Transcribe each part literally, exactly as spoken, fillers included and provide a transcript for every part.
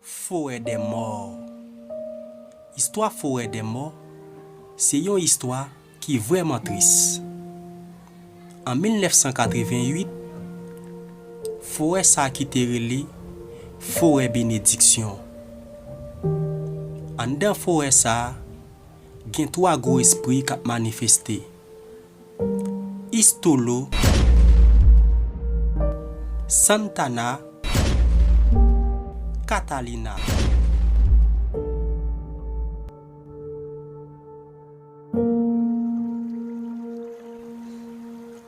Forêt des Morts. Istwa Forêt des Morts se yon istwa ki vrèman tris. An mil nèf san katreventuit, forè sa a ki te rele Forè Benediksyon. Anndan forè sa a, gen twa gwo espri k ap manifeste. Istolo, Santana, Katalina.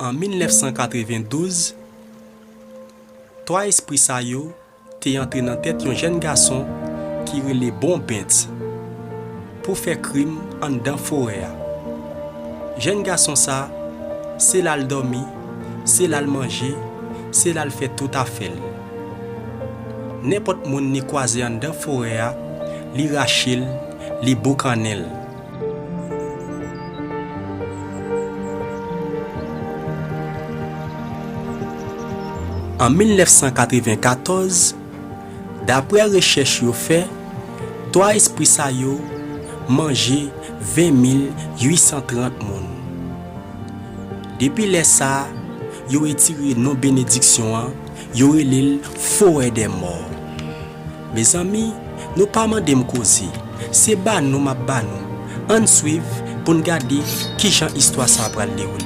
An mil nèf san katrevendouz, twa espri sa yo te antre nan tèt yon jèn gason ki rele Bonbent pou fè krim anndan forè a. Jèn gason sa, se l al dòmi, se l al manje, se l al fè tout afè l. Nenpòt moun li kwaze anndan forè a, li rache l, li boukannen l. An mil nèf san katrevenkatòz, daprè rechèch yo fè, twa espri sa yo manje ven mil uit san trant moun. Depi lè sa a, yo retire non Benediksyon an, yo rele l Forêt des Morts. Mezanmi, nou pa mande m koze, se ba nou m ap ba nou. Ann swiv pou n gade kijan istwa sa a pral dewoule.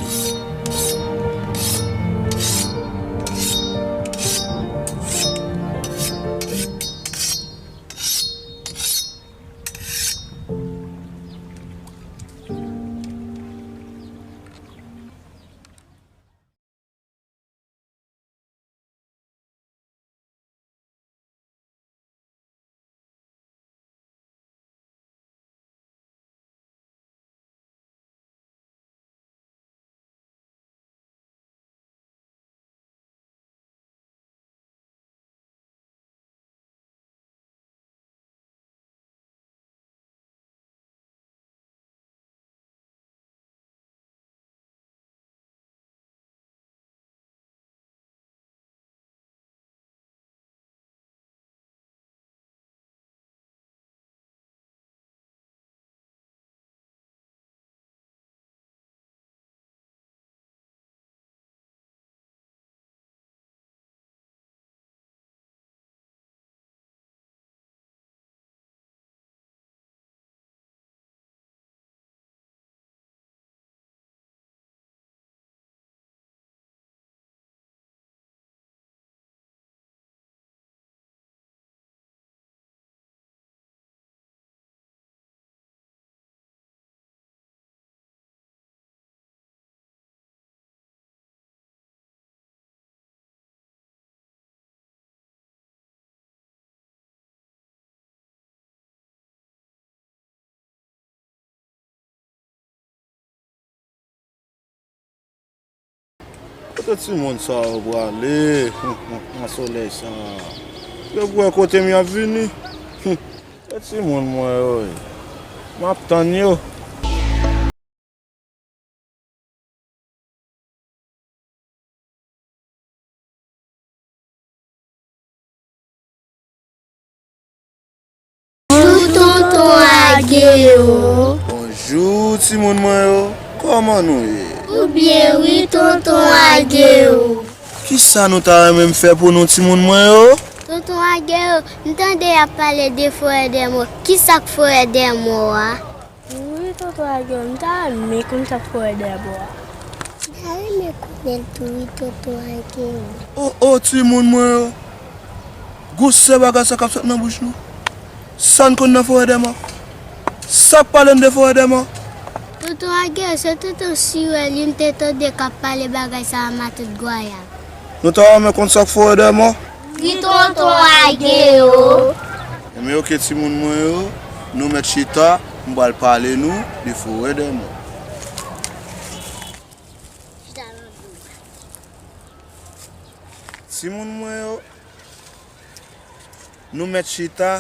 Kote timoun sa yo prale? Nan solèy sa a. Yo pou wè kote m y ap vini. Se timoun mwen yo ye. M ap tann yo. Bonjou, tonton Ageo. Bonjou, timoun mwen yo. Kòman nou ye? Nou byen wi, tonton Ageo. Kisa nou ta renmen m fè pou nou, timoun mwen yo? Tonton Ageo, m tande y ap pale de Forêt des Morts. Kisa k Forêt des Morts a? Wi, tonton Ageo, m ta renmen konn sa k Forêt des Morts a. M ta renmen konnen l tou wi, tonton Ageo. O, o, timoun mwen yo. Gwosè bagay sa k ap sot nan bouch nou. Sa n konn nan Forêt des Morts? Sa k pale n de Forêt des Morts? Tonton Ageo, se tonton Sirèl wi m te tande k ap pale bagay sa a matant Gwayab. Nou ta renmen konn sa k Forêt des Morts? Wi, tonton Ageo. Enben, oke, timoun mwen yo, nou mèt chita, m pral pale nou de Forêt des Morts. Timoun mwen yo, nou mèt chita,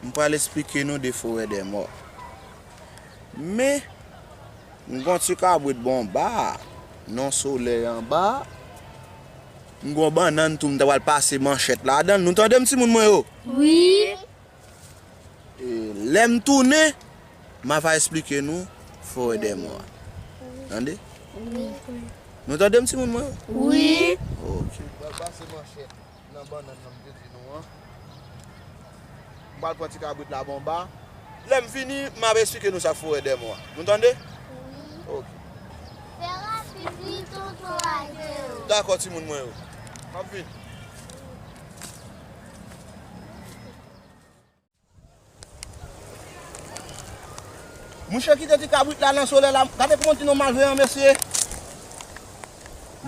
m pral esplike nou de Forêt des Morts. Men, m gon ti kabrit bò anba a, nan solèy anba a, M gen yon bannann tou, m ta pral pase manchèt ladan l. Nou tande m, timoun mwen yo? Wi. E, lè m tounen, m ava esplike nou forè dè mò a. Tande? Wi. Nou tande m, timoun mwen yo? Wi. Ok. M pral pase manchèt nan bannann nan m te di nou an. M pral pran ti kabrit la ba w anba. Lè m fini, m ap esplike nou sa k forè dè mò a. Nou tande? Wi. Ok. Fè rapid wi, tonton Alvero. Dakò, timoun mwen yo. M ap vini. Mouche kite ti kabrit la nan solèy la. Gade kòman ti nonm malveyan, mesye.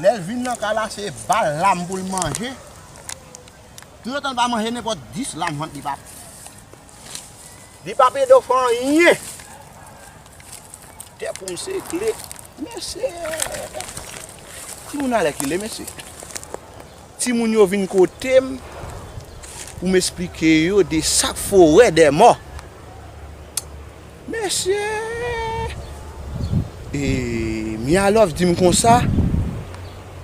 Lè l vin nan kay la, se ba l lam pou l manje. Toutotan l pa manje nenpòt dis lam vant li p ap, li p ap ede w fè anyen. Tè pou m sekle. Mesye. Timoun alèkile, mesye. Timoun yo vin kote m pou m esplike yo de sa k forè dè mò. Mesye! E Mia Love di m konsa,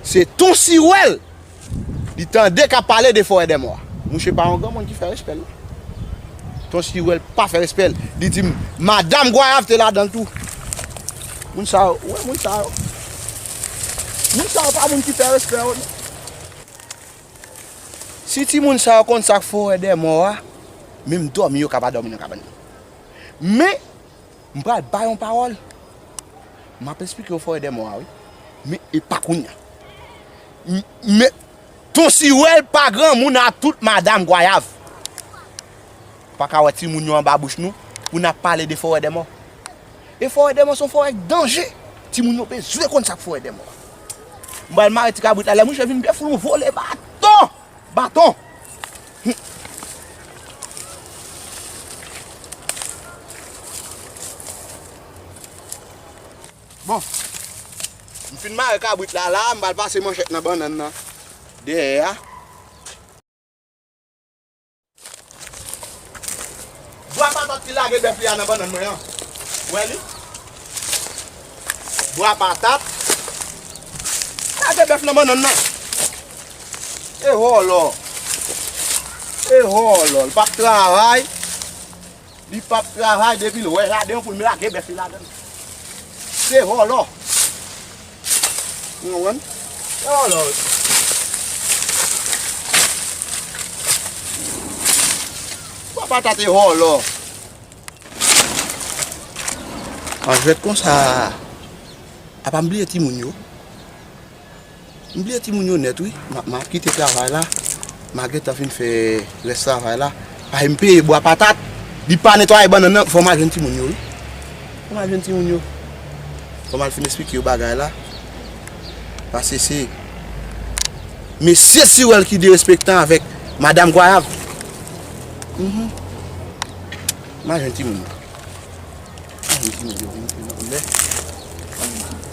se Ton Siwèl li tande k ap pale de forè dè mò a. Mouche pa yon granmoun ki fè respè l. Ton Siwèl pa fè respè l. Li di m, madanm Gwayav te ladan l tou. Moun sa yo, wè moun sa yo. Moun sa yo pa moun ki fè respè yo, non. Si timoun sa yo konn sa k forè dè mò a, menm dòmi yo ka pa dòmi nan kabann nan. Men, m pral ba yon pawòl. M ap esplike yo forè dè mò a, wi. Men, e pa kounye a. M, men, Ton Siwèl pa granmoun a tout madanm Gwayav. Pa ka wè timoun yo anba bouch nou pou n ap pale de forè dè mò. E forè dè mò se yon forè danje. Timoun yo bezwen konn sa k forè dè mò. M pral mare ti kabrit la, lè mouche vin byen fou l vole baton. Baton. Bon. M fin mare kabrit la la, m pral pase manchèt nan bannann nan dèyè a. Bwa patat ki lage bèf li a nan bannann mwen an. Ou wè li? Bwa patat. Lage bèf nan bannann nan. E vòlò. E vòlò. Li p ap travay. Li p ap travay depi l wè ladan yon poul m lage bèf li ladan l. Se vòlò. Ou konprann? Se vòlò wi. Papa tate vòlò. An jwèt konsa. Apa m bliye timoun yo. M bliye timoun yo nèt wi. M ap, m ap kite travay la. M a gentan fin fè rès travay la. Paske m peye bwa patat. Li pa netwaye bannann nan. Fò m al jwenn timoun yo wi. Fò m al jwenn timoun yo. Fò m al fin esplike yo bagay la. Paske se mesye Siwèl ki derespektan avèk madanm Gwayav. Mhm. M al jwenn timoun yo. M al jwenn timoun yo. M al jwenn timoun yo.